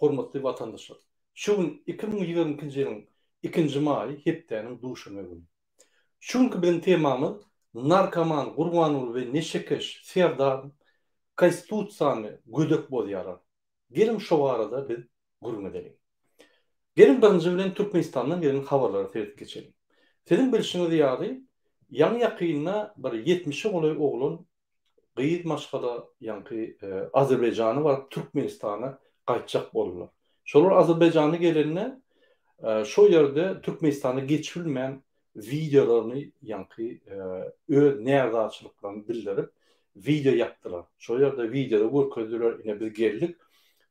Hormatly watandaşlar! Şu gün 2022-nji ýylyň ikinji maýy hepdäniň duşenbe güni. Şu günki biziň temamyz narkoman Gurbanguly we neşekeş Serdar Konstitusiýany gödek bozýarlar. Geliň şo barada biz gürrüň edeliň. Geliň birinji bilen Türkmenistandan gelen habarlara seredip geçeliň. Siziň bilşiňiz ýaly, ýaňy-ýakynda bir ýetmişe golaý oglan gyz maşgala ýaňky Azerbaýjana baryp Türkmenistana gaýtjak boldular. Şolar Azerbaýjana gelende şo ýerde Türkmenistana geçibilmän wideolaryny ýaňky öz närazyçylyklaryny bildirip wideo ýapdylar. Şo ýerde wideoda görkezdiler ine biz geldik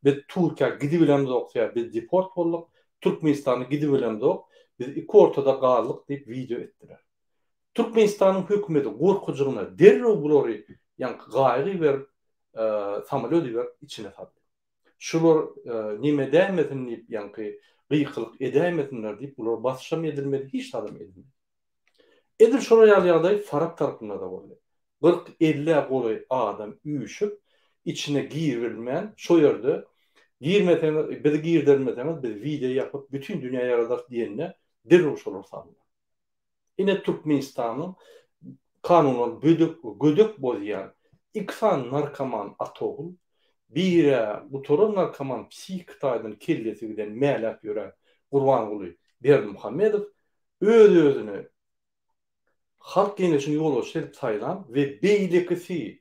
biz Türkiýä gidibilemzok sebäbi biz deport bolduk Türkmenistana gidibilemzok biz iki ortada galdyk diýip wideo etdiler. Türkmenistanyň hökümeti gorkujygyna derrew bulary ýaňky gaýyk iberip samolýot iberip içine saldy. Şular neme edäýmesin diýip ýaňky gykylyk edäýmesinler diýip bulara basyşam edilmedi hiç zadam edilmedi. Edil şolar ýaly ýagdaý Farap tarapynda-da boldy. Kyrk-ellä golaý adam üýşüp içine giribilmän şo ýerde girmeseňiz bizi girdermeseňiz biz wideo ýapyp bütin dünýä ýaradarys diýende derrew şolar saldylar. Ine Türkmenistanyň kanunlary bödek gödek bozýan iki sany narkoman ata-ogul, birä gutaran narkoman psihiki taýdan kellesi giden mäläp ýören Gurbanguly Berdimuhamedow öz-özüni Halk Geňeşiniň ýolbaşçysy edip saýlan we beýlekisi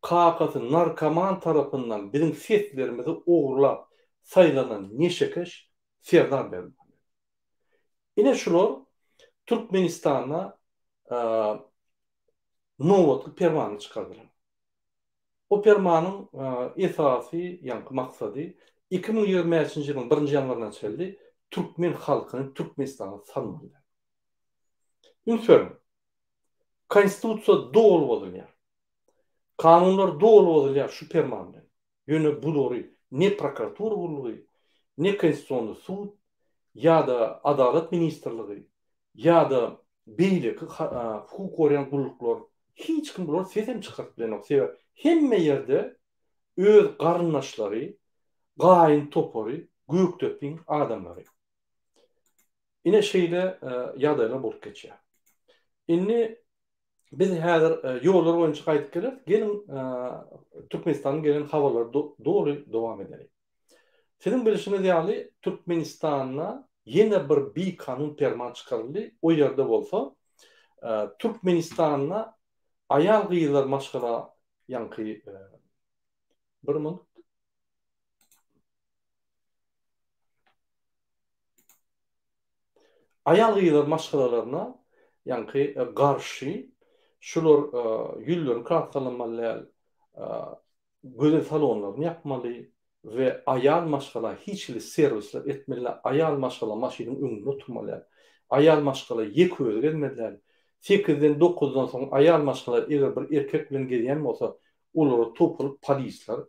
kakasy narkoman tarapyndan biziň seslerimizi ogurlap saýlanan neşekeş Serdar Berdimuhamedow. Ine şular Türkmenistanda nobatly permany çykardylar. O permanyň esasy ýaňky maksady 2025-nji ýylyň birinji ýanwaryna çenli türkmen halkyny Türkmenistana salmaly. Üns beriň. Konstitusiýa doly bozulýar. Kanunlar doly bozulýar şu perman bilen. Ýöne bulary ne prokuratura gullugy, ne Konstitusionny sud ýa-da Adalat ministrligi ýa-da beýleki hukuk goraýan gulluklar hiç kim bular sesem çykaryp bilenok. Sebäbi hemme ýerde öz garyndaşlary, gaýyn topary, Gökdepiň adamlary. Ine şeýle ýagdaýlar bolup geçýär. Indi Biz häzir ýollar boýunça gaýdyp geleris. Geliň, Türkmenistandan gelen habarlary doly dowam edeliň. Siziň bilşiňiz ýaly, Türkmenistanda ýene bir bikanun perman çykaryldy. O ýerde bolsa, Türkmenistanda aýal-gyzlar maşgala ýaňky bir minut. Aýal-gyzlar maşgalalaryna ýaňky garşy şular ýüzlerini kraskalamalý däl, gözel salonlaryny ýapmaly we aýal maşgala hiç hili serwisler etmeli däl, aýal maşgala maşynyň öňünde oturmaly däl, aýal maşgala ýeke özi gezmeli däl. Sekizden, dokuzdan soň aýal maşgala eger bir erkek bilen gezýän bolsa, olara topulyp polisler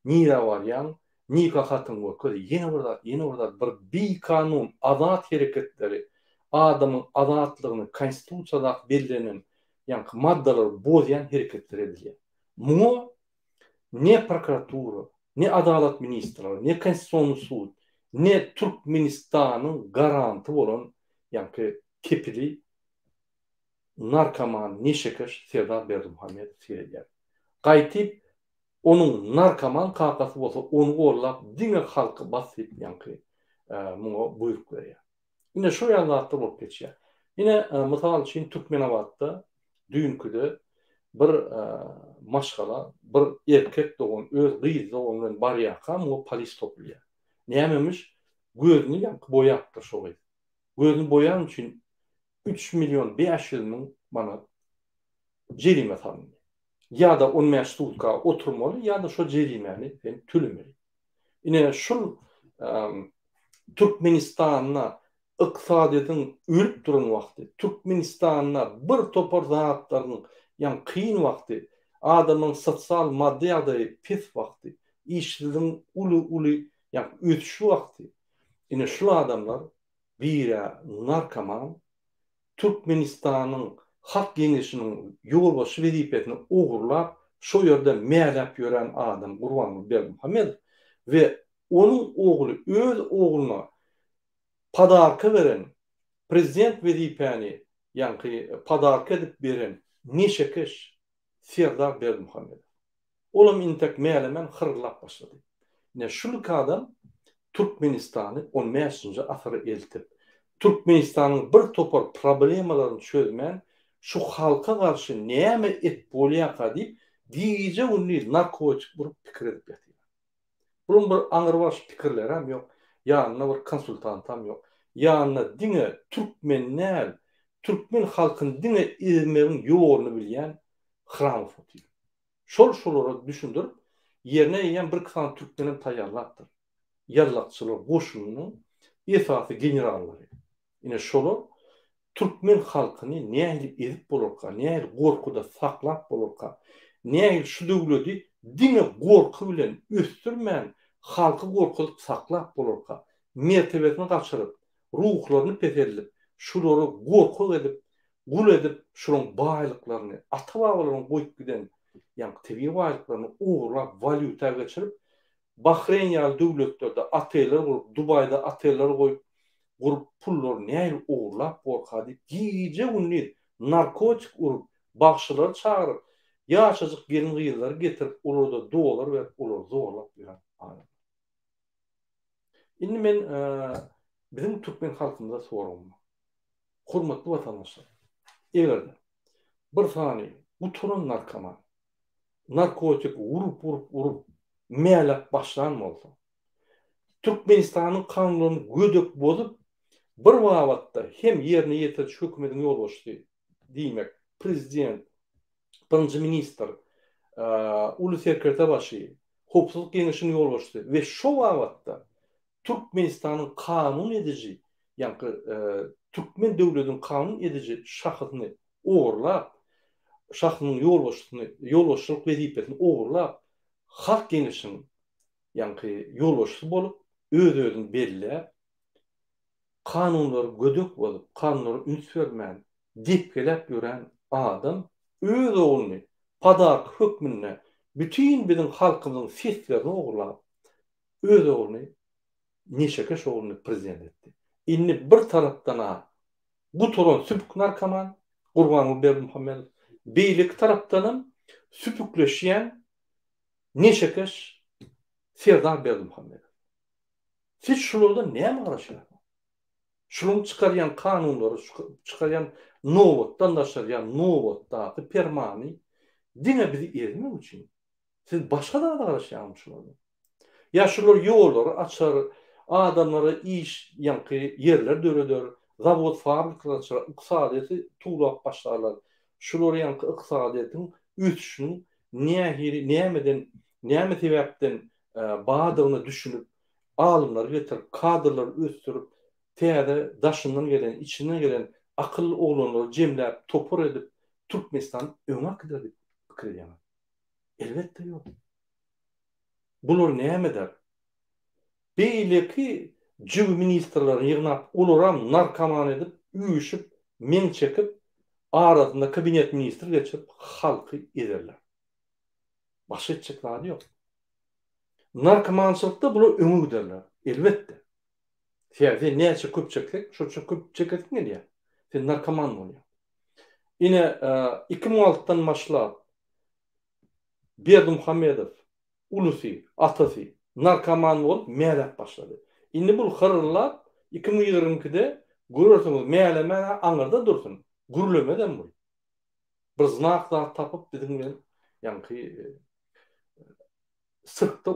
nirä barýaň, Nika hatyňy görkez, ýene bir zat, ýene bir zat, bir bikanun azat hereketleri, adamyň azatlygyny konstitusiýadaky bellenen ýaňky maddalary bozýan hereketler edilýär. Muňa ne prokuratura, ne adalat ministrligi, ne konstitusionnyý sud, ne Türkmenistanyň garanty bolan ýaňky kepili narkoman, neşekeş Serdar Berdimuhamedow seredýär. Gaýtyp Onuň narkoman kakasy bolsa ony gollap diňe halky bas diýip ýaňky muňa buýruk berýär. Ine şo ýaly zatlar bolup geçýär. Ine mysal üçin Türkmenabatda düýnküde bir maşgala bir erkek dogan öz gyz dogany bilen barýarka muňa polis topulýar. Nämemiş gözüni ýaňky boýapdyr şo gyz. Gözüni boýan üçin 3 million 500 müň manat jerime salyndy. Ýa-da on bäş sutka oturmaly, ýa-da şo jerimäni sen tölemeli. Ine şul Türkmenistanda ykdysadyýetiň ölüp duran wagty, Türkmenistanda bir topar zatlaryň ýaňy kyn wagty, adamyň sosial maddy ýagdaýy pes wagty, işsizligiň uly-uly ýaňky ösüşi wagty, ine şul adamlar birä narkoman, Türkmenistanyň Halk Geňeşiniň ýolbaşçy wezipesini ogurlap, şo ýerde mäläp ýören adam Gurbanguly Berdimuhamedow we. Onuň ogly öz ogluna podarka beren, prezident wezipäni ýaňky podarka edip beren neşekeş Serdar Berdimuhamedow. Olam intek mälemän hyrrylap başlady. Ine şul iki adam Türkmenistany on bäşinji asyra eltip, Türkmenistanyň bir topar problemalaryny çözmän, şu halka garşy näme et bolýaka diýip, gije-gündiz narkotik urup pikir edip ýatyr. Bulaň bir aňrybaş pikirlerem ýok, ýanynda bir konsultantam ýok. Ýanynda diňe türkmen däl, türkmen halkyny diňe ezmegiň ýoluny bilýän Hramow otyr. Şol şolara düşündirip, ýerine eýýäm birki sany türkmenem taýýarlapdyr. Ýallakçylar goşunynyň esasy generallary. Ine şolar türkmen halkyny nähili ezip bolarka, nähili gorkuda saklap bolarka, nähili şu döwledi diňe gorky bilen ösdürmän, halky gorkuzyp saklap bolarka, mertebesini gaçyryp, ruhlaryny peseldip, şulary gorkak edip, gul edip, şularyň baýlyklaryny, ata-babalaryň goýup giden ýaňky tebigy baýlyklaryny ogurlap walýuta geçirip, Bahreýn ýaly döwletlerde oteller gurup, Dubaýda oteller goýup, gurup pullary nähili ogurlap borka diýip, gije-gündiz narkotik urup, bagşylary çagyryp, ýaşajyk gelin-gyzlary getirip, olara-da dollar berip, olary zorlap ýören adamlar. Indi men biziň türkmen halkymyza soragym bar. Hormatly watandaşlar, eger-de bir sany gutaran narkoman narkotik urup-urup urup mäläp başlan bolsa, Türkmenistanyň kanunlaryny gödek bozup, bir babatda hem ýerine ýetiriji hökümetiň ýolbaşçysy, diýmek, prezident, birinji ministr, uly serkerdebaşy, Howpsuzlyk geňeşiniň ýolbaşçysy we şo babatda Türkmenistanyň kanun ediji, ýaňky türkmen döwletiniň kanun ediji şahysyny ogurlap, şahysynyň ýolbaşçysyny, ýolbaşçylyk wezipesini ogurlap, Halk geňeşiniň ýaňky ýolbaşçysy bolup, öz-özüni belläp, kanunlary gödek bozup, kanunlara üns bermän, depgeläp ýören adam öz ogluny podarka hökmünde bütin biziň halkymyzyň seslerini ogurlap, öz ogluny, neşekeş ogluny prezident etdi. Indi bir tarapdan-a gutaran süpük narkoman Gurbanguly Berdimuhamedow, beýleki tarapdanam süpükleşýän neşekeş Serdar Berdimuhamedow. Siz şulardan näme garaşýarsyňyz? Şularyň çykarýan kanunlary, çykarýan nobatdan daşary ýa nobatdaky permany diňe bizi ezmek üçin. Siz başga zada garaşýaňyzmy şulardan? Ýa şular ýollary açar, adamlara iş ýaňky ýerler döreder, zawod fabrikler açar, ykdysadyýeti tuwlap başlarlar. Şular ýaňky ykdysadyýetiň ösüşiniň nähili, nämeden, näme sebäpden bardygyna düşünip, alymlary getirip, kadrlary ösdürip, täze daşyndan gelen, içinden gelen akylly oglanlary jemläp, topar edip, Türkmenistany öňe äkider diýip pikir edýäňiz? Elbetde ýok. Bular näme eder? Beýleki jübi ministrlerini ýygnap, olaram narkoman edip, üýşüp, meň çekip, arasynda kabinet ministr geçirip, halky ezerler. Başga etjek zady ýok. Narkomançylykda bular öňe giderler. Elbetde. Sebäbi sen näçe köp çekseň, şonça köp çekesiň gelýär. Sen narkoman bolýaň. Ine, 2006-dan başlap Berdimuhamedow ulusy, atasy narkoman bolup mäläp başlady. Indi bul hyrrylap 2022-de görersiňiz mälemän-ä aňyrda dursun, gürlemezem bul. Bir znak zat tapyp biziň bilen ýaňky sirkde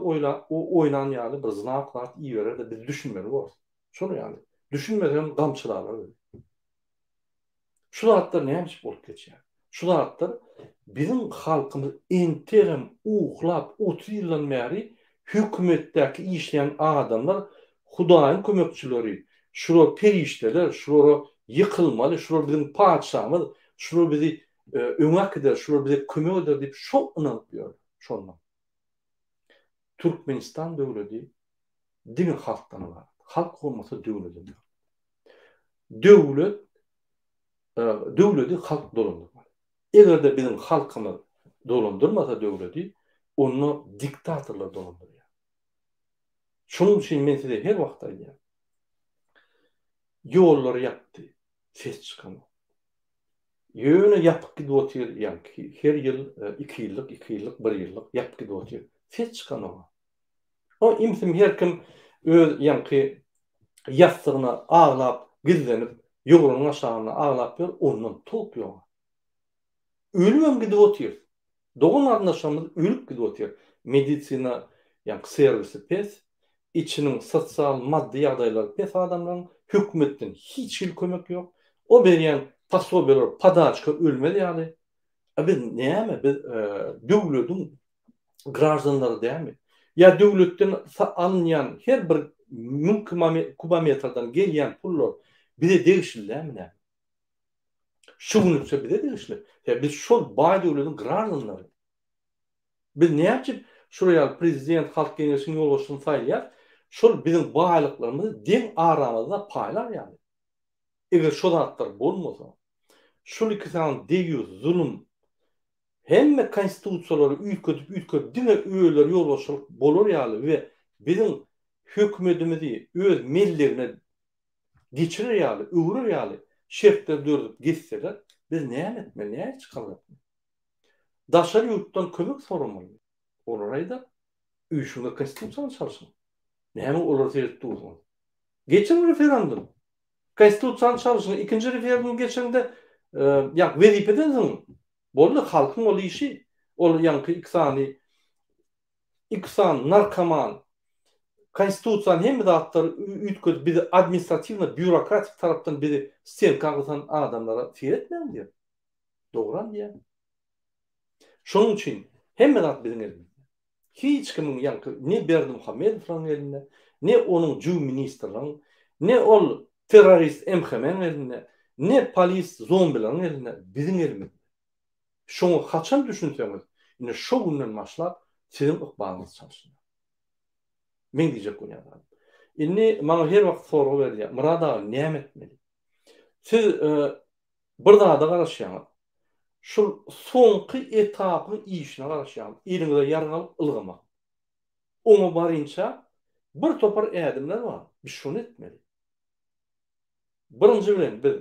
oýnan ýaly bir znak zat iberer-de biz düşünmeli borus. Şol ýaly. Düşünmesem gamçylarlar bizi. Şu zatlar näme üçin bolup geçýär? Şu zatlar biziň halkymyz entegem uklap 30 ýyldan bäri hökümetdäki işleýän adamlar Hudaýyň kömekçileri, şular perişdeler, şulara ýykylmaly, şular biziň patyşamyz, şular bizi öňe äkider, şular bize kömek eder diýip şol ynanyp ýörler. Şondan. Türkmenistan döwledi diňe halkdan ybarat. Halk bolmasa döwledem ýok. Döwlet döwledi halk dolandyrmaly. Eger-de biziň halkymyz dolandyrmasa döwledi, onda diktatorlar dolandyrýar. Şonuň üçin men size her wagt aýdýan. Ýollary ýapdy. Ses çykanok. Ýöne ýapyk gidip otyr ýaňky her ýyl iki ýyllyk, iki ýyllyk, bir ýyllyk ýapyk gidip otyr. Ses çykanok. O imsim her kim öz ýaňky ýassygyna aglap gizlenip ýogranyň aşagynda aglap ýör ondan tolk ýok. Ölübem gidip otyrys. Dogan garyndaşlarymyz ölüp gidip otyr. Medisina ýaňky serwisi pes, içiniň sosial maddy ýagdaýlary pes adamlaryň, hökümetden hiç hili kömek ýok. O berýän posobiýalar podaçka ölmez ýaly. A biz näme biz döwlediň graždanlary dälmi? Ýa döwletden alynýan her bir müň kubometrden gelýän pullar bize degişli dälmi näme? Şu günlükçe bize degişli. Sebäbi biz şol baý döwletiň graždanlary. Biz näme üçin şular ýaly prezident, halk geňeşiniň ýolbaşçysyny saýlaýarys? Şol biziň baýlyklarymyzy deň aramyzda paýlar ýaly. Eger şo zatlar bolmasa, şul iki sany deýýus, zulum, hemme konstitusiýalary üýtgedip-üýtgedip diňe özleri ýolbaşçylyk bolar ýaly we biziň hökümetimizi öz mellegine geçirer ýaly, öwrer ýaly şertler döredip gezseler, biz näme etmeli, nähili çykalga etmeli? Daşary ýurtdan kömek soramaly. Olar aýdar, üýşüň-de konstitusiýany çalşyň. Näme olara seredip dursuňyz? Geçiriň referendum. Konstitusiýany çalşyň, ikinji referendum geçiriň-de, ýa wezipeden zyňyň. Boldy, halkyň ol işi. Ol ýaňky iki sany iki sany narkoman konstitusiýany hemme zatlary üýtgedip bizi administratiwno býurokratik tarapdan bizi stenka gysan adamlara seretmäň diýer. Dogram diýýän. Şonuň üçin hemme zat biziň elimizde. Hiç kimiň ýaňky ne Berdimuhamedowlaryň elinde, ne onuň jüw ministrleriň, ne ol terrorist MHM-iň elinde, ne polis zombileriň elinde, biziň elimizde. Şoňa haçan düşünseňiz, ine şo günden başlap siziň ykbalyňyz çalşylar. Meň diýjek bolýan zadym. Indi maňa her wagt sorag berilýär, Myrat aga näme etmeli? Siz bir zada garaşýaňyz. Şul soňky etapyň işine garaşýaňyz. Eliňize ýarag alyp ylgamak. Oňa barynça bir topar ädimler bar. Biz şony etmeli. Birinji bilen biz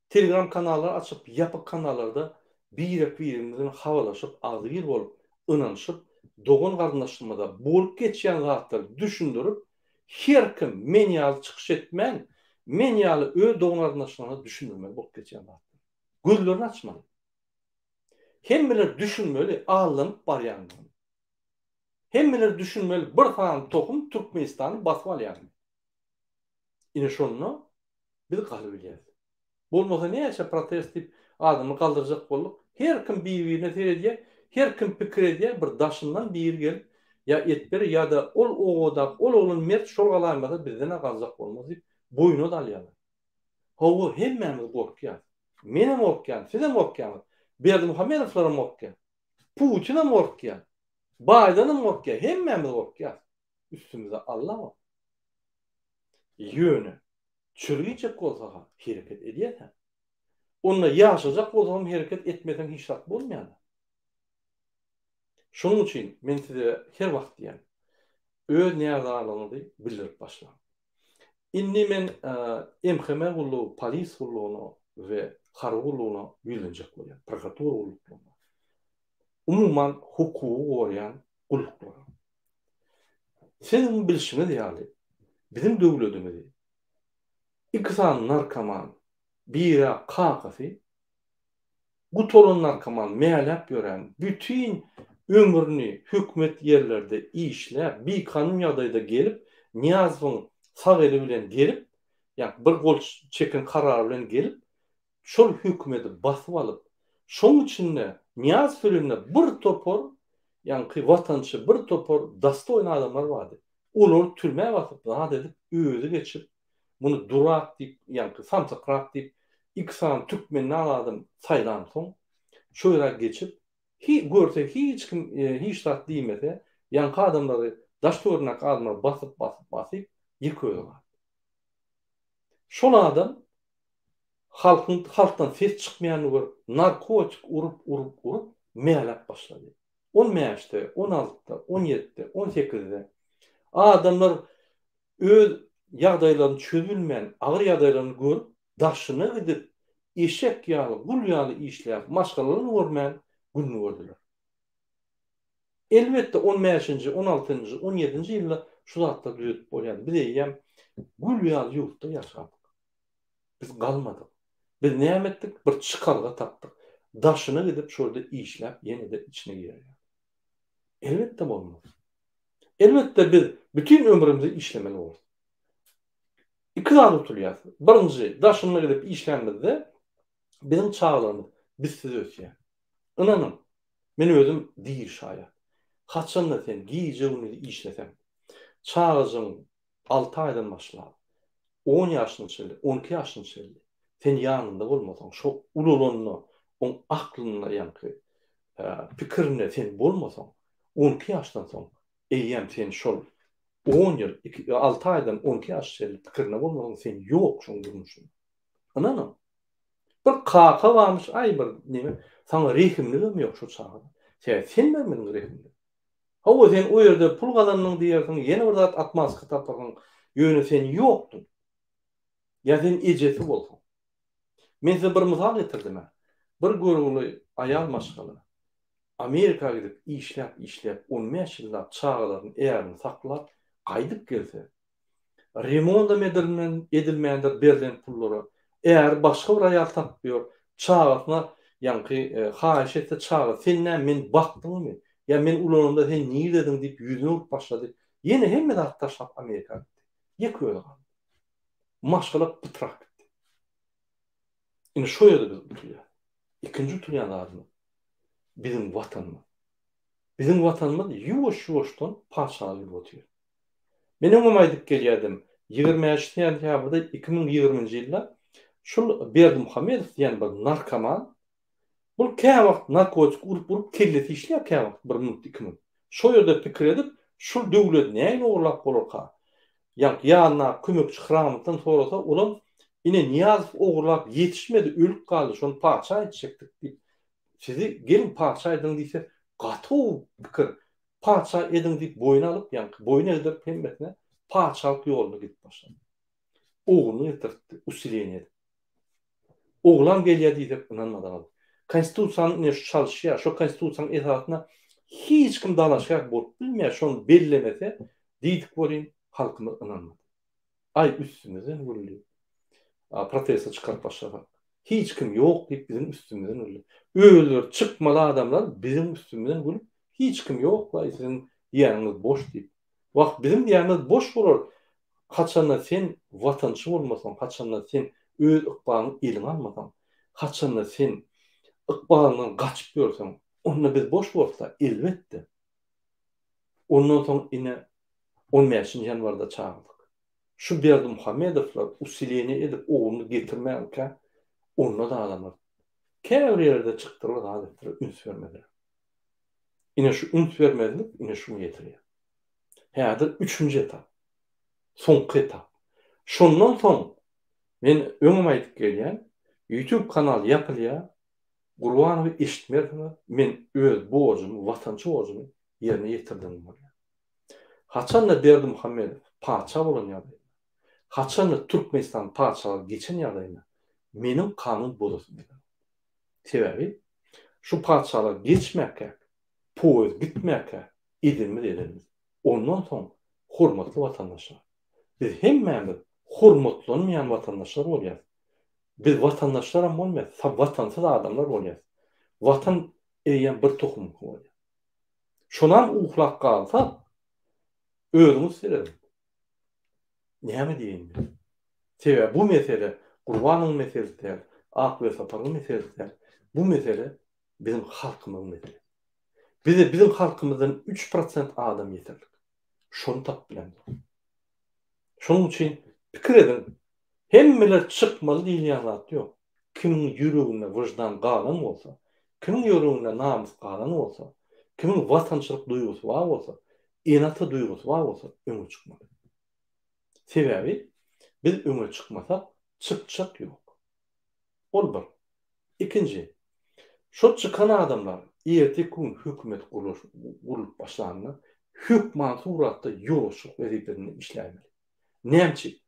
Telegram kanallar açyp, ýapyk kanallarda birek-birimiz bilen habarlaşyp, agzybir bolup, ynanyşyp, dogan-garyndaşlarymyza bolup geçýän zatlary düşündirip, her kim men ýaly çykyş etmän, men ýaly öz dogan-garyndaşlaryna düşündirmeli bolup geçýän zatlary. Gözlerini açmaly. Hemmeler düşünmeli aldanyp barýandygyny. Hemmeler düşünmeli bir sany tohum Türkmenistany basyp alýanyny. Ine şonda biz galybilýäris. Bolmasa näçe protest diýip adamlary galdyrjak bolduk. Her kim bir-birine seredýär, her kim pikir edýär, bir daşyndan biri gelip ýa etber ýa-da ol obadaky ol oglan mert şol galaýmasa bizden-ä galjak bolmaz diýip boýuna-da alýarlar. Hawa hemmämiz gorkýas. Menem gorkýan, sizem gorkýaňyz. Berdimuhamedowlaram gorkýar. Putinem gorkýar. Baýdenem gorkýar. Hemmämiz gorkýas. Üstümizde Alla bar. Ýöne çörek iýjek bolsa-ha hereket edýäs-ä. Onda ýaşajak bolsagam hereket etmeseň hiç zat bolmaýar-da. Şonuň üçin men size her wagt diýýän, öz närazylygyňyzy bildirip başlaň. Indi men MHM gullugy, polis gullugyna we harby gullugyna ýüzlenjek bolýan, prokuratura gulluklaryna. Umuman hukugy goraýan gulluklara. Siziň bilşiňiz ýaly, biziň döwletimizi iki sany narkoman, biri kakasy, gutaran narkoman, mäläp ýören, bütin ömrüni hökümet ýerlerde işläp, bikanun ýagdaýda gelip, Nyýazowyň sag eli bilen gelip, ýa bir gol çeken karary bilen gelip, şol hökümeti basyp alyp, şoň içinde Nyýazow elinde bir topar ýaňky watançy bir topar dostoýny adamlar bardy. Olary türmä basyp zat edip özi geçip muny durak diýip ýaňky samsykrak diýip iki sany türkmenden adam saýlansoň şo ýere geçip hi görse hiç kim hiç zat diýmese ýaňky adamlary daş töweregindäki adamlary basyp basyp basyp ýeke özi galdy. Şol adam halkyň halkdan ses çykmaýanyny görüp, narkotik urup, urup, urup mäläp başlady. On bäşde, on altyda, on ýedide, on sekizde. Adamlar öz ýagdaýlaryny çözübilmän, agyr ýagdaýlaryny görüp, daşyna gidip, eşek ýaly, gul ýaly işläp, maşgalalaryny görmän gününi gördüler. Elbetde, on bäşinji, on altynjy, on ýedinji ýylda şu zatlary düzedip bolýardy. Biz eýýäm gül ýaly ýurtda ýaşardyk. Biz galmadyk. Biz näme etdik? Bir çykalga tapdyk. Daşyna gidip, şol ýerde işläp, ýene-de içine girýärdik. Elbetde bolmaz. Elbetde biz bütin ömrümizi işlemeli bolarys. Iki zat utulýar. Birinji, daşynda gidip işlänimizde biziň çagalarymyz bizsiz ösýär. Ynanyň, men özüm diri şaýat. Haçanda sen gije-gündiz işleseň, çagajygyň alty aýdan başlap, on ýaşyna çenli, on iki ýaşyna çenli sen ýanynda bolmasaň, şo ulalanda oň aklynda ýaňky pikirinde sen bolmasaň, on iki ýaşdan soň eýýäm sen şol on ýyl, iki, alty aýdan on iki ýaşa çenli pikirinde bolmasaň, sen ýok şoň durmuşynda. Ynanyň. Bir kaka barmyş, aý bir neme, saňa rehimligem ýok şo çagada. Sebäbi sen bermediň rehimligi. Hawa, sen o ýerde pul gazandyň diýersiň, ýene bir zat otmazka taparsyň, ýöne sen ýokduň. Ýa sen ejesi bolsaň. Men size bir mysal getirdim-ä. Bir görgüli aýal maşgala Amerika gidip işläp-işläp on bäş ýyllap çagalaryny, ärini saklap gaýdyp gelse, Remondam edilmän, edilmändir berlen pullara. Äri başga bir aýal tapyp ýör. Çagasyna ýaňky haýyş etse çaga sen näme meni bakdyňmy? Ýa men ulanamda sen nirdediň diýip ýüzüne urup başlady. Ýene hemme zady taşlap Amerika gitdi. Ýeke özi galdy. Maşgala pytrak gitdi. Indi şo ýerde biz utulýas. Ikinji utulýan zadymyz biziň watanymyz. Biziň watanymyz ýuwaş-ýuwaşdan patyşalyga gidip otyr. Men öňem aýdyp gelýärdim, 25 sentýabrda 2020-nji ýylda şul Berdimuhamedow diýen bir narkoman, bul käwagt narkotik urup-urup kellesi işleýär käwagt bir minut, iki minut. Şo ýerde pikir edip, şul döwleti nähili ogurlap bolarka? Ýaňky ýanyndaky kömekçi Hramowdan sorasa, olam, Ine, Nyýazow ogurlap ýetişmedi, ölüp galdy, şony patyşa etjekdik diýip, sizi geliň patyşa ediň diýse, gaty gowy pikir. Patyşa ediň diýip boýun alyp, ýaňky boýun egdirip hemmesine patyşalyk ýoluna gidip başlady. Ogluny getirtdi, usileniýe edip. Oglam gelýär diýsek ynanmadyňyz. Konstitusiýany ine şu çalyşýar, şo konstitusiýanyň esasynda hiç kim dalaşgär bolup bilmeýär, şony bellemese diýdik welin halkymyz ynanmady. Aý üstümizden güldi. Proteste çykaryp başlasak. Hiç kim ýok diýip biziň üstümizden güldi. Özleri çykmaly adamlar biziň üstümizden gülüp hiç kim ýok-laý siziň diýýäniňiz boş diýip. Wah biziň diýýänimiz boş bolar. Haçanda sen watançy bolmasaň, haçanda sen öz ykbalyňy eliňe almasaň, haçanda sen ykbalyňdan gaçyp ýörseň, onda biz boş bolsa elbetde. Ondan soň ine on bäşinji ýanwarda çagyrdyk. Şu Berdimuhamedowlar usileniýe edip ogluny getirmänkä onda-da adamlar käbir ýerde çykdylar zat etdiler üns bermediler. Ine şu üns bermezlik ine şuňa getirýär. Häzir üçünji etap. Soňky etap. Şondan soň men öňem aýdyp gelýän YouTube kanal ýapylýar Gurbanowy eşitmersiňiz men öz borjumy watançy borjumy ýerine ýetirdigim bolýar. Haçanda Berdimuhamedow patyşa bolan ýagdaýynda, haçanda Türkmenistan patyşalyga geçen ýagdaýynda meniň kanun bozasym gelenok. Sebäbi şu patyşalyga geçmäkäk, poýez gitmäkä edenimiz edenimiz. Ondan soň hormatly watandaşlar, biz hemmämiz hormatlanmaýan watandaşlar bolýas. Biz watandaşlaram bolmaýas, watansyz adamlar bolýas. Watan eýýäm bir tohumyňky bolýar. Şonam uklap galsak, özüňiz serediň. Näme diýeýin men? Sebäbi bu mesele Gurbanowyň meselesi däl, Ak Welsaparyň meselesi däl. Bu mesele biziň halkymyzyň meselesi. Bize biziň halkymyzdan 3% adam ýeterlik. Şony tapyp bilemzok. Şonuň üçin pikir ediň, hemmeler çykmaly diýilýän zat ýok. Kimiň ýüreginde wyždan galan bolsa, kimiň ýüreginde namys galan bolsa, kimiň watançylyk duýgusy bar bolsa, ene-ata duýgusy bar bolsa öňe çykmaly. Sebäbi biz öňe çykmasak, çykjak ýok. Ol bir. Ikinji, şol çykan adamlar erteki gün hökümet gurlup başlanda. hökman suratda ýolbaşçylyk wezipesinde işläýmeli. Näme üçin?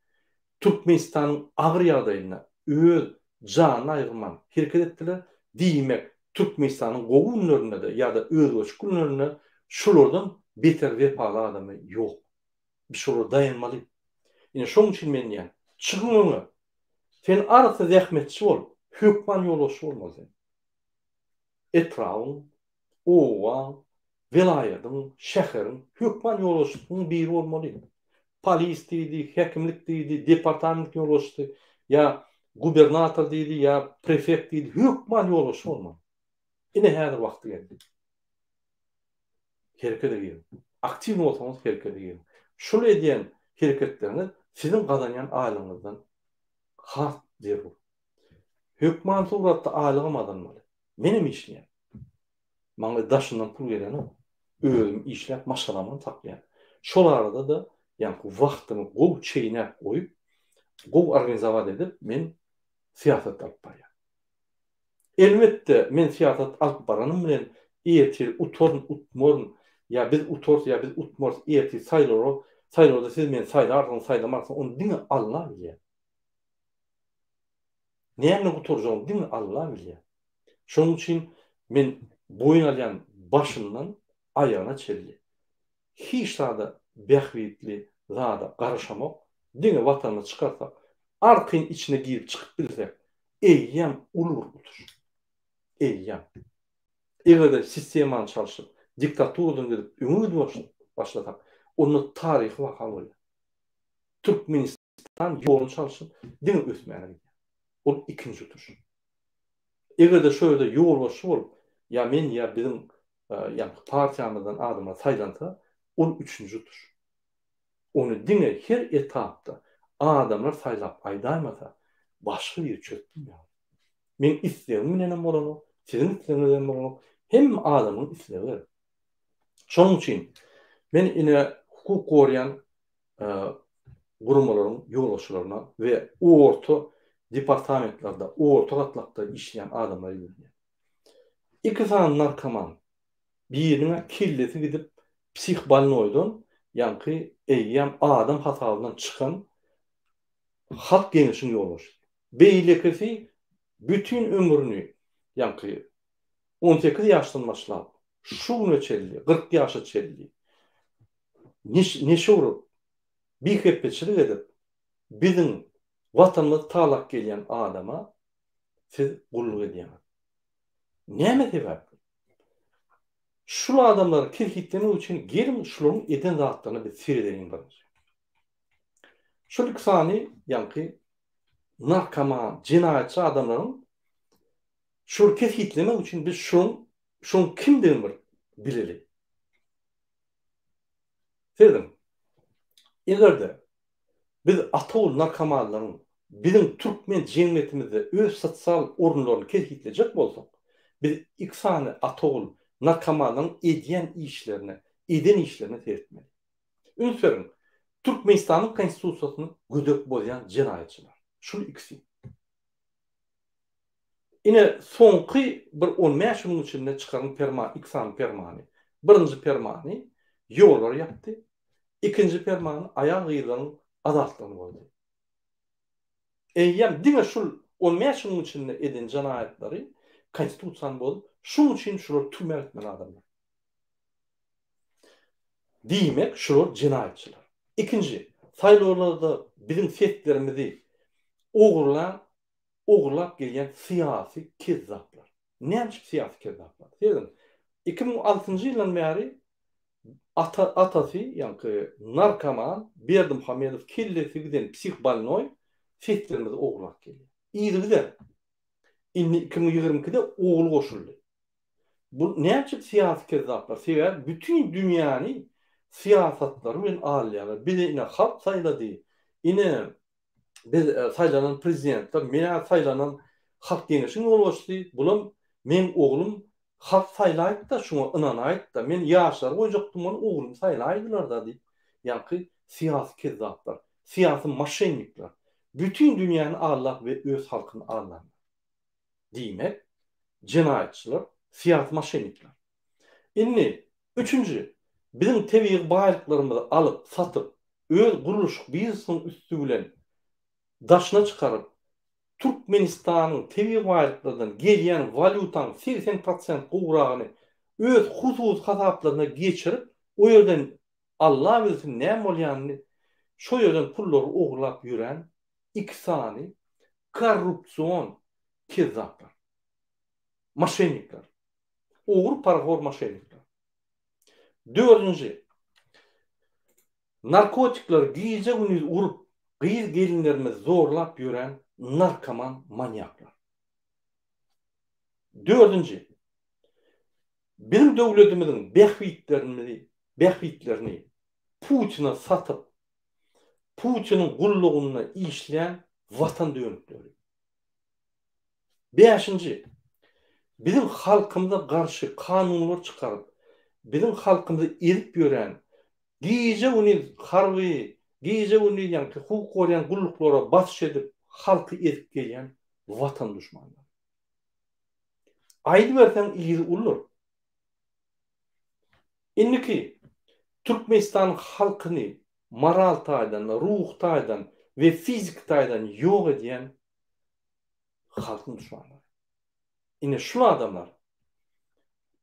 Türkmenistanyň agyr ýagdaýynda öz janyny aýyrman hereket etdiler, diýmek, Türkmenistanyň gowy günlerinde-de ýa-da özbaşdak günlerinde şulardan beter wepaly adamy ýok. Biz şolara daýanmaly. Ine, şonuň üçin men diýýän, çykyň öňe! Sen arassa zähmetçi bol, hökman ýolbaşçy bolmaly sen. Etrabyň, obaň, welaýadyň, şäheriň hökman ýolbaşçysynyň biri bolmaly. Polis diýdi, häkimlik diýdi, departament ýolbaşçysy ýa gubernator diýdi, ýa prefekt diýdi, hökman ýolbaşçy bolmaly. Ine häzir wagty geldi. Herekete giriň. Aktiw bolsaňyz herekete giriň. Şul edýän hereketleriňiz siziň gazanýan aýlygyňyzdan has zerur. Hökman suratda aýlygam azalmaly. Menem işleýän. Maňa daşyndan pul gelenok. Özüm işläp maşgalamam saklaýan. Şol arada-da ýaňky wagtymy gowy çeýnäp goýup, gowy organizowat edip men syýasat alyp barýan. Elbetde men syýasat alyp baranym bilen ertir utaryn, utmaryn, ýa biz utarys, ýa biz utmarys, ertir saýlawlar, saýlawda siz meni saýlarsyňyz, saýlamarsyňyz, ony diňe Alla bilýär. Näme gutarjagyny diňe Alla bilýär. Şonuň üçin men boýun alýan başyndan aýagyna çenli hiç zada bähbitli zada garyşamok, diňe Watanyny çykarsak, arkaýyn içine girip çykyp bilsek, eýýäm uly bir utuş. Eýýäm. Eger-de sistemany çalşyp, diktaturadan gidip öňe gidip başlasak, onda taryhy waka bolýar. Türkmenistan ýoluny çalşyp, diňe ösmäne gidýär. Ol ikinji utuş. Eger-de şo ýerde ýolbaşçy bolup, ýa men, ýa biziň ýaňky partiýamyzdan adamlar saýlansa, ol üçünji utuş. Ony diňe her etapda adamlar saýlap aýdaýmasa, başga biri çözüp bilmeýär. Meň islegim bilenem bolanok, siziň islegiňiz bilen bolanok, hemme adamyň islegi gerek. Şonuň üçin men ine hukuk goraýan guramalaryň ýolbaşçylaryna we orta departamentlerde, orta gatlakda işleýän adamlara ýüzlenýän. Iki sany narkoman, biriniň-ä kellesi gidip psihbolnoýdan, ýaňky eýýäm adam hasabyndan çykan Halk geňeşiň ýolbaşçysy. Beýlekisi bütin ömrüni, ýaňky 18 ýaşdan başlap, şu güne çenli, 40 ýaşa çenli neşe urup, bihepbeçilik edip, biziň Watanymyzy talap gelýän adama siz gulluk edýäňiz. Näme sebäpli? Şul adamlary kesgitlemek üçin geliň şularyň eden zatlaryna biz seredeliň birinji. Şul iki sany ýaňky narkoman, jenaýatçy adamlaryň şulary kesgitlemek üçin biz şuň şuň kimdigini bir bileli. Serediň. Eger-de biz ata-ogul narkomanlaryň biziň türkmen jemgyýetimizde öz sosial orunlaryny kesgitlejek bolsak, biz iki sany ata-ogul narkomanlaryň edýän işlerine, eden işlerine seretmeli. Üns beriň, Türkmenistanyň Konstitusiýasyny gödek bozýan jenaýatçylar. Şul ikisi. Ine, soňky bir on bäş günüň içinde çykaran perman, iki sany permany. Birinji permany ýollary ýapdy. Ikinji permany aýal-gyzlaryň azatlygyny bozdy. Eýýäm diňe şul on bäş günüň içinde eden jenaýatlary konstitusiýany bozup, şuň üçin şular türmä gitmeli adamlar. Diýmek, şular jenaýatçylar. Ikinji, saýlawlarda biziň seslerimizi ogurlan ogurlap gelýän syýasy kezzaplar. Näme üçin syýasy kezzaplar? Serediň, 2006-njy ýyldan bäri ata atasy, ýaňky narkoman Berdimuhamedow kellesi giden psihbolnoý seslerimizi ogurlap gelýär. Yzygider. Indi 2022-de ogly goşuldy. Bu näme üçin syýasy kezzaplar? Sebäbi bütin dünýäni syýasatlary bilen alýarlar. Bizi ine halk saýlady. Ine biz saýlanan prezidentler, men-ä saýlanan Halk Geňeşiň ýolbaşçysy, bulam meň oglum halk saýlaýypda, şuňa ynanaýypda, men ýaşlary goýjakdym ony oglumy saýlaýdylar-da diýip, ýaňky syýasy kezzaplar, syýasy moşennikler bütin dünýäni aldap we öz halkyny aldanlar. Diýmek, jenaýatçylar, syýasy moşennikler. Indi, üçünji, Biziň tebigy baýlyklarymyzy alyp, satyp, öz gurluşyk biznesiniň üsti bilen daşyna çykaryp, Türkmenistanyň tebigy baýlyklardan gelýän walýutaň 80 prosent gowragyny öz hususy hasaplaryna geçirip, o ýerden Alla bilsin näme bolýanyny, şo ýerden pullary ogurlap ýören iki sany korrupsion kezzaplar. Moşennikler. Ogry parahor moşennikler. Dördünji. Narkotikleri gije-gündiz urup, gyz-gelinlerimizi zorlap ýören narkoman manýaklar. Dördünji. Biziň döwletimiziň bähbitlerimizi, bähbitlerini Putine satyp, Putiniň gullugynda işleýän watan dönükleri. Bäşinji. Biziň halkymyza garşy kanunlar çykaryp, biziň halkymyzy ezip ýören, gije-gündiz harby, gije-gündiz ýaňky hukuk goraýan gulluklara basyş edip, halky ezip gelýän watan duşmanlary. Aýdyberseň yzy uludyr. Indiki, Türkmenistanyň halkyny moral taýdan, ruhy taýdan we fiziki taýdan ýok edýän halkyň duşmanlary. Ine şul adamlar,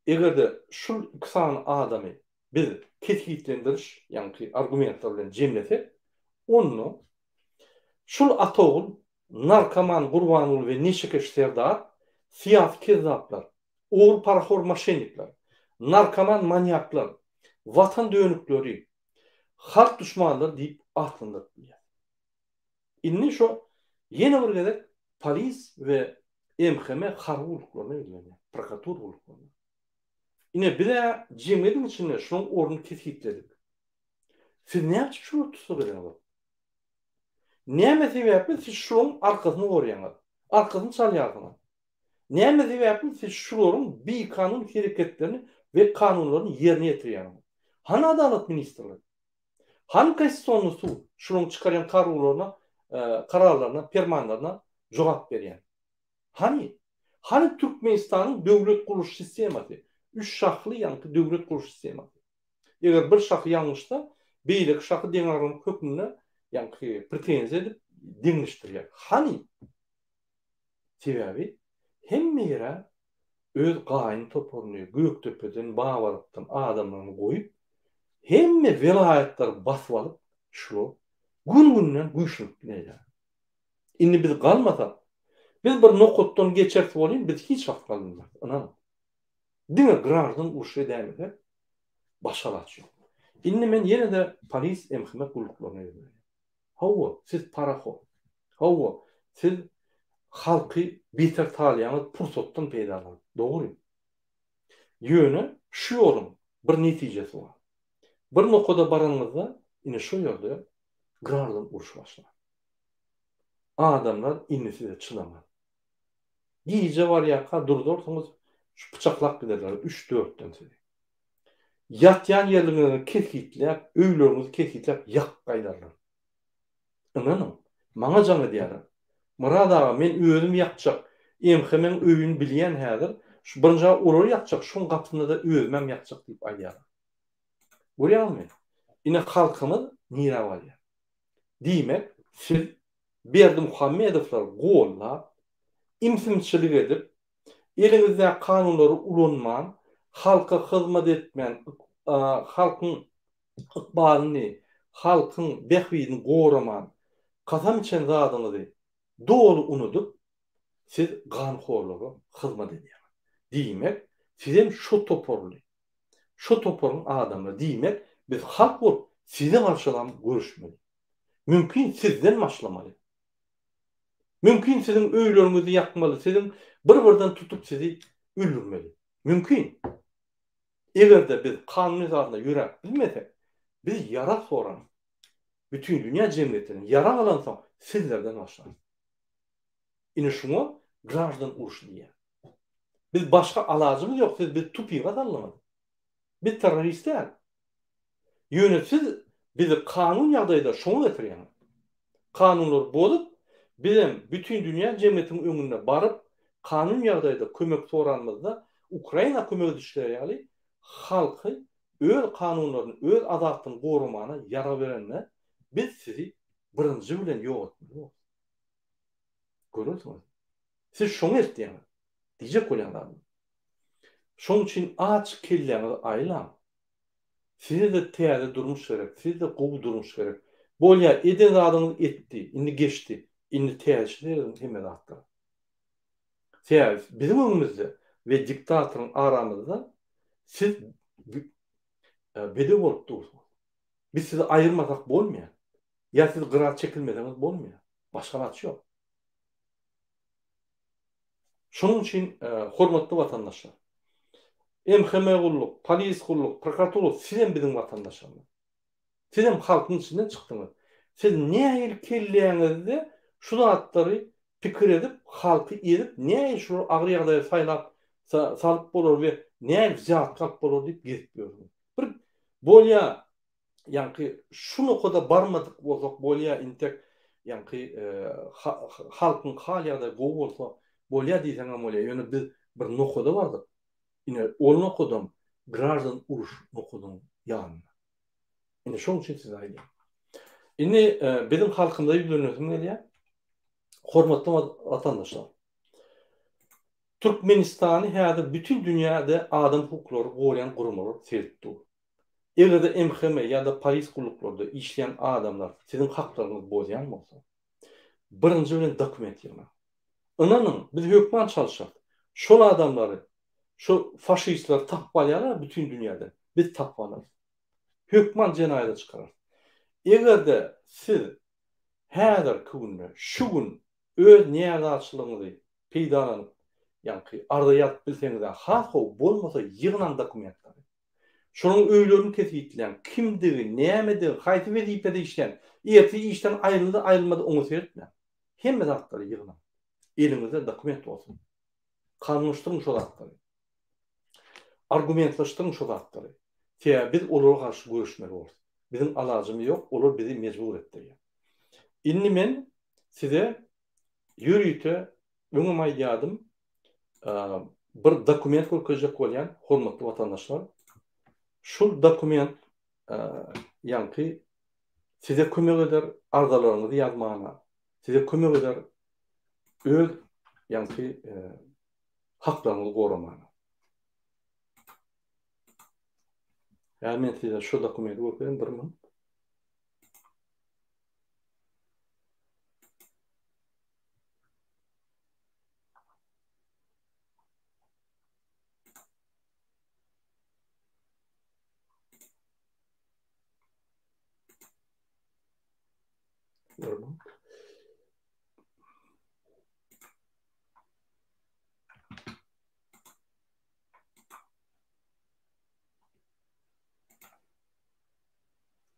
eger-de şul iki sany adamy biz kesgitlendiriş, ýaňky argumentler bilen jemlesek, onda şul ata-ogul narkoman Gurbanguly we neşekeş Serdar syýasy kezzaplar, ogry parahor moşennikler, narkoman manýaklar, watan dönükleri, halk duşmanlary diýip atlandyryp bilýäris. Indi şo ýene bir gezek polis we MHM harby gulluklaryna ýüzlenýär, prokuratura gulluklaryna. Ine biz-ä jemgyýetiň içinde şoň ornuny kesgitledik. Siz näme üçin şulary tussag edeňizok? Näme sebäpli siz şularyň arkasyny gorýaňyz? Arkasyny çalýarsyňyz? Näme sebäpli siz şularyň bikanun hereketlerini we kanunlaryny ýerine ýetirýäňiz? Hany Adalat ministrligi? Hany Konstitusionnyý sud şularyň çykarýan karurlaryna, kararlaryna, permanlaryna jogap berýän? Hany? Hany Türkmenistanyň döwlet gurluş sistemasy? Üç şahly ýaňky döwlet gurluş sistemasy. Eger bir şahy ýalňyşsa, beýleki şahy deňagramlyk hökmünde ýaňky pretenziýa edip deňleşdirýär. Hany? Sebäbi hemme ýere öz gaýyn toparyny, Gökdepeden, Babarapdan adamlaryny goýup, hemme welaýatlary basyp alyp, şular gün-günden güýçlenip gelýär. Indi biz galmasak, biz bir nokatdan geçeris welin, biz hiç wagt galynmarys, ynanyň. Diňe graždan urşy edäýmesek, başga alaç ýok. Indi men ýene-de polis, MHM gulluklaryna ýüzlenýän. Hawa, siz parahor. Hawa, siz halky beter talaýaňyz pursatdan peýdalanyp. Dogry. Ýöne şu ýoluň bir netijesi bar. Bir nokada baranyňyzda, ine şo ýerde graždan urşy başlar. Adamlar indi size çydamaz. Gije barýarka durzarsyňyz, şu pyçaklap giderler üç-dörtden sizi. Ýatýan ýerleriňizi kesgitläp, öýleriňizi kesgitläp ýakyp gaýdarlar. Ynanyň, maňa jaň edýärler. Myrat aga, men özüm ýakjak, MHM-iň öýüni bilýän häzir, şu birinji olary ýakjak, şoň gapysynda-da özümem ýakjak diýip aýdýarlar. Görýäňizmi? Ine halkymyz nirä barýar. Diýmek, siz Berdimuhamedowlary gollap, imsimçilik edip, eliňizdäki kanunlary ulanman, halka hyzmat etmän, halkyň ykbalyny, halkyň bähbidini goraman, kasam içen zadyňyzy doly unudyp, siz ganhorlara hyzmat edýäňiz. Diýmek, sizem şo toparly, şo toparyň adamlary. Diýmek, biz halk bolup size garşy-lam göreşmeli. Mümkin sizden başlamaly. Mümkin siziň öýleriňizi ýakmaly, siziň bir-birden tutup sizi öldürmeli. Mümkin. Eger-de biz kanun esasynda ýöräp bilmesek, biz ýarag sorarys. Bütindünýä jemgyýetinden ýarag alansoň sizlerden başlarys. Ine şuňa graždan urşy diýýär. Biz başga alajymyz ýok, siz bizi tupyga saldyňyz. Biz terrorist däl. Ýöne siz bizi kanun ýagdaýda şoňa getirýäňiz. Kanunlary bozup, bizem bütin dünýä jemgyýetiň öňünde baryp, kanun ýagdaýda kömek soranymyzda Ukraina kömek edişleri ýaly halky öz kanunlaryny, öz azatlygyny goramana ýarag berende biz sizi birinji bilen ýok etmeli bolarys. Görersiňiz. Siz şoňa eltýäňiz. Diýjek bolýan zadym. Şoň üçin aç kelläňizi aýlaň. Size-de täze durmuş gerek, size-de gowy durmuş gerek. Bolýa, eden zadyňyz etdi, indi geçdi. Indi täzeçe serediň hemme zatlara. Sebäbi biziň öňümizde we diktatoryň aramyzda siz bedew bolup dursuňyz. Biz sizi aýyrmasak bolmaýar. Ýa siz gyra çekilmeseňiz bolmaýar. Başga alaç ýok. Şonuň üçin hormatly watandaşlar, MHM gulluk, polis gulluk, prokuratura sizem biziň watandaşlarymyz. Sizem halkyň içinden çykdyňyz. Siz nähili kelläňizde şu zatlary pikir edip, halky ezip, nähili şulary agyr ýagdaýa saýlap salyp bolar we nähili wzýatka alyp bolar diýip gezip ýörsüňiz. Bir bolýa ýaňky şu nokada barmadyk bolsak bolýa intek ýaňky halkyň hal ýagdaýy gowy bolsa bolýa diýseňem bolýa ýöne biz bir nokada bardyk ine ol nokadam graždan uruş nokadynyň ýanynda ine şoň üçin size aýdýan indi biziň halkymyza ýüzlenesim gelýär hormatly watandaşlar Türkmenistany häzir bütin dünýäde adam hukuklary goraýan guramalar seredip dur. Eger-de MHM ýa-da polis gulluklarda işleýän adamlar siziň haklaryňyzy bozýan bolsa, birinji bilen dokument ýygnaň. Ynanyň, biz hökman çalyşarys. Şol adamlary, şo faşistleri tapyp alýarlar bütin dünýäde, biz tapyp alarys. Hökman jenaýata çykararys. Eger-de siz häzirki günde, şu gün öz närazyçylygyňyzy peýdalanyp, ýaňky arza ýazyp bilseňiz-ä has gowy, bolmasa ýygnaň dokumentleri. Şolaryň öýlerini kesgitläň, kimdigi, nämedigi, haýsy wezipede işleýän, ertir işden aýryldy, aýrylmady oňa seretmäň. Hemme zatlary ýygnaň. Eliňizde dokument bolsun. Kanunlaşdyryň şo zatlary. Argumentlaşdyryň şo zatlary. Sebäbi biz olara garşy göreşmeli borus. Biziň alajymyz ýok, olar bizi mejbur etdirýär. Indi men size ýörite öňem aýdýardym, bir dokument görkezjek bolýan, hormatly watandaşlar. Şul dokument ýaňky size kömek eder arzalaryňyzy ýazmana, size kömek eder öz ýaňky haklaryňyzy goramana. Ýa men size şu dokumenti görkezeyim bir minut. Bir minut.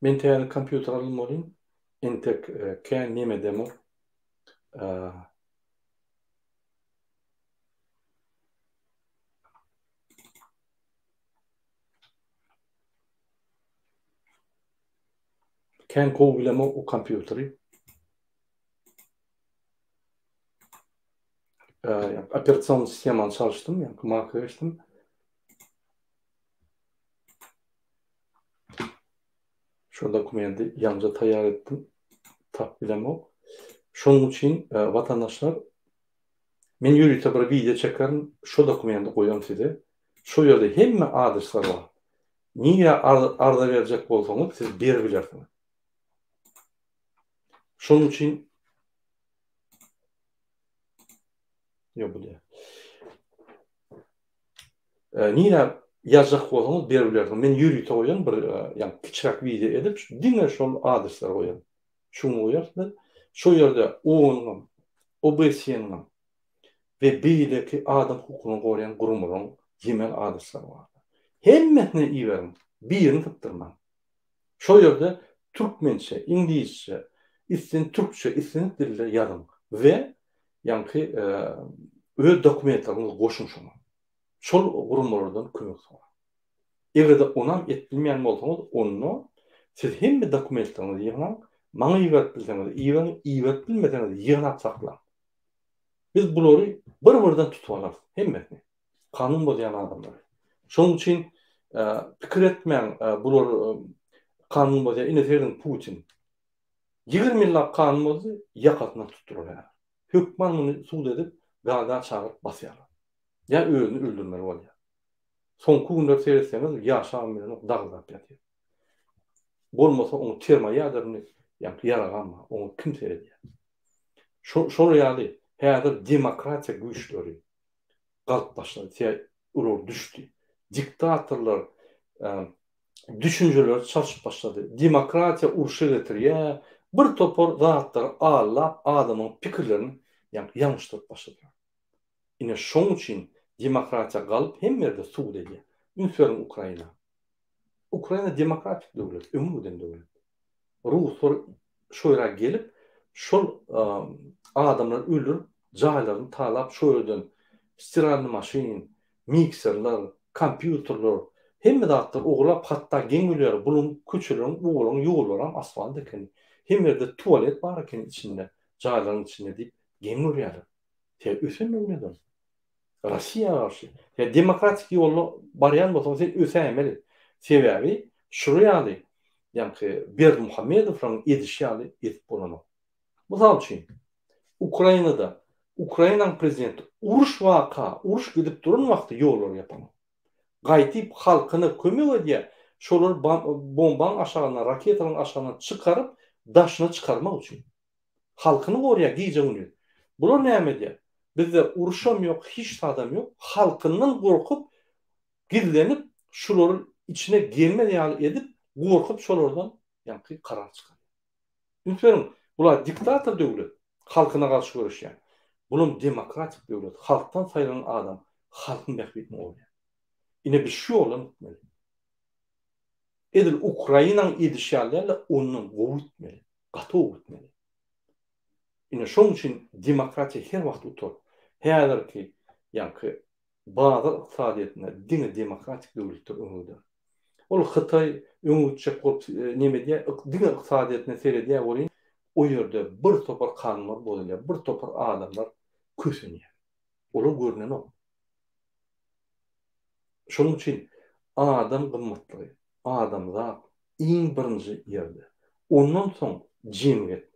Men täze kompýuter aldym welin, entek kän neme edemok. Kän gowy bilemok o kompýuteri. Operasion sistemany çalyşdym, ýa-ni Mac-a geçdim. Şu dokumenti ýaňja taýýar etdim. Tap bilemok. Şonuň üçin e, watandaşlar men ýörite bir wideo çekerin, şu dokumenti goýan size. Şu ýerde hemme adresler bar. Nirä arza berjek bolsaňyz siz berip bilersiňiz. Şonuň üçin Ýok bu däl. Nirä ýazjak bolsaňyz berip bilersiňiz. Men ýörite goýan bir ýa kiçiräk wideo edip, diňe şol adresleri goýan. Şuny goýarys biz. Şo ýerde OON-yňam, OBSE-niňem we beýleki adam hukugyny goraýan guramalaryň e-mail adresleri bar. Hemmesine iberiň, birini sypdyrmaň. Şo ýerde türkmençe, iňlisçe, islen türkçe, islendik dilde ýazyň we ýaňky öz dokumentleriňizi goşuň şoňa. Şol guramalardan kömek soraň. Eger-de onam edip bilmeýän bolsaňyz, onda siz hemme dokumentleriňizi ýygnaň, maňa iberip bilseňiz iberiň, iberip bilmeseňiz ýygnap saklaň. Biz bulary bir-birden tutup alarys, hemmesini. Kanun bozýan adamlary. Şonuň üçin. Pikir etmäň, bular kanun bozýar. Ine serediň Putin. 20 ýyllap kanun bozdy, ýakasyndan tutdular häzir. Hökman muny sud edip, Gaaga çagyryp basýarlar. Ýa özüni öldürmeli bolýar. Soňky günler seretseňiz ýaşabam bilenok, dagyldap ýatyr. Bolmasa oň termoýaderny ýaňky ýaragam bar, oňa kim seredýär? Şo şol ýaly häzir demokratiýa güýçleri galyp başlady. Sebäbi olar düşdi. Diktatorlar düşünjeleri çalşyp başlady. Demokratiýa urşa getirýär, bir topar zatlary aldap adamyň pikirlerini ýaňky ýalňyşdyryp başladylar. Ine şoň üçin demokratiýa galyp hemme ýerde sud edýär. Üns beriň Ukraina. Ukraina demokratik döwlet, öňe giden döwlet. Ruslar şo ýere gelip, şol adamlary öldürip, jaýlaryny talap, şo ýerden stiralnyý maşyn, mikserler, kompýuterler, hemme zatlary ogurlap, hatda geň bolýar, bularyň köçeleriň, obalaryň ýollaram asfalt ekeni, hemme ýerde tualet bar ekeni içinde, jaýlaryň içinde diýip geň görýärler. Sen ösen döwlet ol. Russiýa garşy. Sen demokratik ýolda barýan bolsaň sen ösäýmeli. Sebäbi şular ýaly ýaňky Berdimuhamedowlaryň edişi ýaly edip bolanok. Mysal üçin, Ukrainada Ukrainanyň prezidenti uruş waka, uruş gidip duran wagty ýollary ýapanok. Gaýtyp halkyna kömek edýär, şolary bombaň aşagyndan, raketalaryň aşagyndan çykaryp daşyna çykarmak üçin. Halkyny gorýar gije-gündiz. Bular näme edýär? Bizde uruşam ýok, hiç zadam ýok. Halkyndan gorkup, gizlenip, şulary içine gelmez ýaly edip, gorkup şolardan ýaňky karar çykarýar. Üns beriň, bular diktator döwlet, halkyna garşy göreşýän. Bulam demokratik döwlet, halkdan saýlanan adam halkyň bähbidini gorýar. Ine biz şu ýoldan gitmeli. Edil Ukrainaň edişi ýaly däl-de, ondan gowy gitmeli. Gaty gowy gitmeli. Ine şoň üçin demokratiýa her wagt utar. Häzirki ýaňky bazar ykdysadyýetinde diňe demokratik döwletler öňe gider. Ol Hytaý öňe gitjek bolup neme edýär, diňe ykdysadyýetine seredýär welin, o ýerde bir topar kanunlar bozulýar, bir topar adamlar kösenýär. Olar görnenok. Şonuň üçin adam gymmatlygy, adamzat iň birinji ýerde. Ondan soň jemgyýet,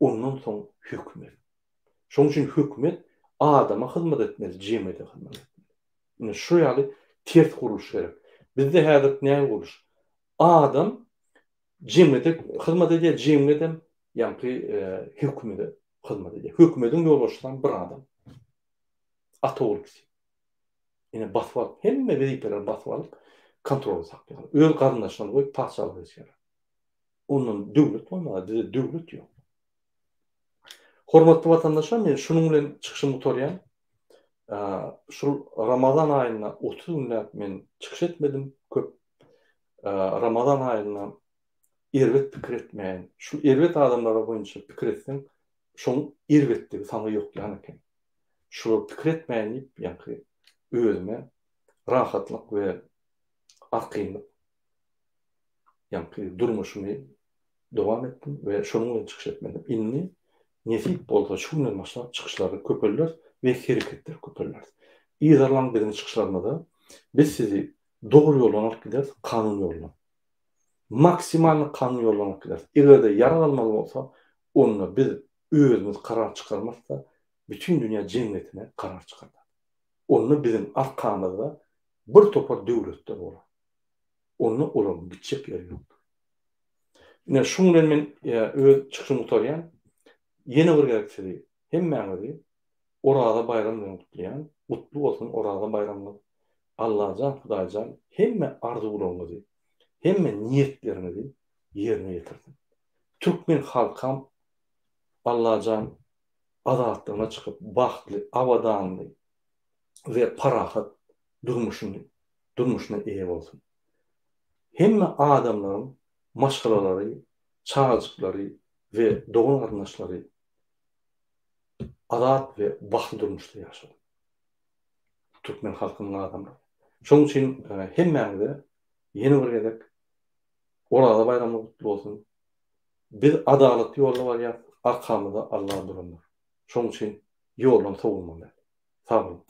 ondan soň hökümet. Şonuň üçin hökümet adama hyzmat etmeli, jemgyýete hyzmat etmeli. Ine şu ýaly ters gurluş gerek. Bizde häzir näme gurluş? Adam jemgyýete hyzmat edýär, jemgyýetem ýaňky hökümete hyzmat edýär. Hökümetiň ýolbaşçysam bir adam. Ata ogul ikisi. Ine basyp alyp, hemme wezipeleri basyp alyp, kontrolda saklaýarlar. Öz garyndaşlaryny goýup patyşalyk edişýärler. Ondan döwlet bolmaz, bizde döwlet ýok. Hormatly watandaşlar, men şunuň bilen çykyşymy gutarýan. Şul Ramazan aýynda 30 günläp men çykyş etmedim köp. Ramazan aýynda erbet pikir etmäýin. Şu erbet adamlara boýunça pikir etseň, şoň erbetligi saňa ýokýan eken. Şulary pikir etmäýin diýip, ýaňky özüme rahatlyk we arkaýynlyk ýaňky durmuşymy dowam etdim we şonuň bilen çykyş etmedim. Indi nesip bolsa şu günden başlap çykyşlary köpelderis we hereketleri köpelderis. Yzarlaň biziň çykyşlarymyzy. Biz sizi dogry ýoldan alyp gideris, kanun ýolundan. Maksimalny kanun ýoldan alyp gideris. Eger-de ýarag almaly bolsa, onda biz özümiz karar çykarmas-da, bütin dünýä jemgyýetine karar çykardar. Onda biziň arkamyzda bir topar döwletler bolar. Onda olaryň gitjek ýeri ýokdur. Ine, şuň bilen men öz çykyşymy gutarýan. Ýene bir gezek sizi, hemmäňizi Oraza baýramy bilen gutlaýan. Gutly bolsun Oraza baýramyňyz. Allajan, Hudaýjan hemme arzuwlaryňyzy, hemme niýetleriňizi ýerine ýetirsin. Türkmen halkam Allajan azatlygyna çykyp, bagtly, abadanly we parahat durmuşyny durmuşyna eýe bolsun. Hemme adamlaryň maşgalalary, çagajyklary we dogan-garyndaşlary azat we bagtly durmuşda ýaşasyn. Türkmen halkynyň adamlary. Şonuň üçin hemmäňize ýene bir gezek Oraza baýramyňyz gutly bolsun. Biz adalatly ýolda barýas, arkamyzda Alla durandyr. Şonuň üçin ýoldan sowulmaly däl. Sag boluň.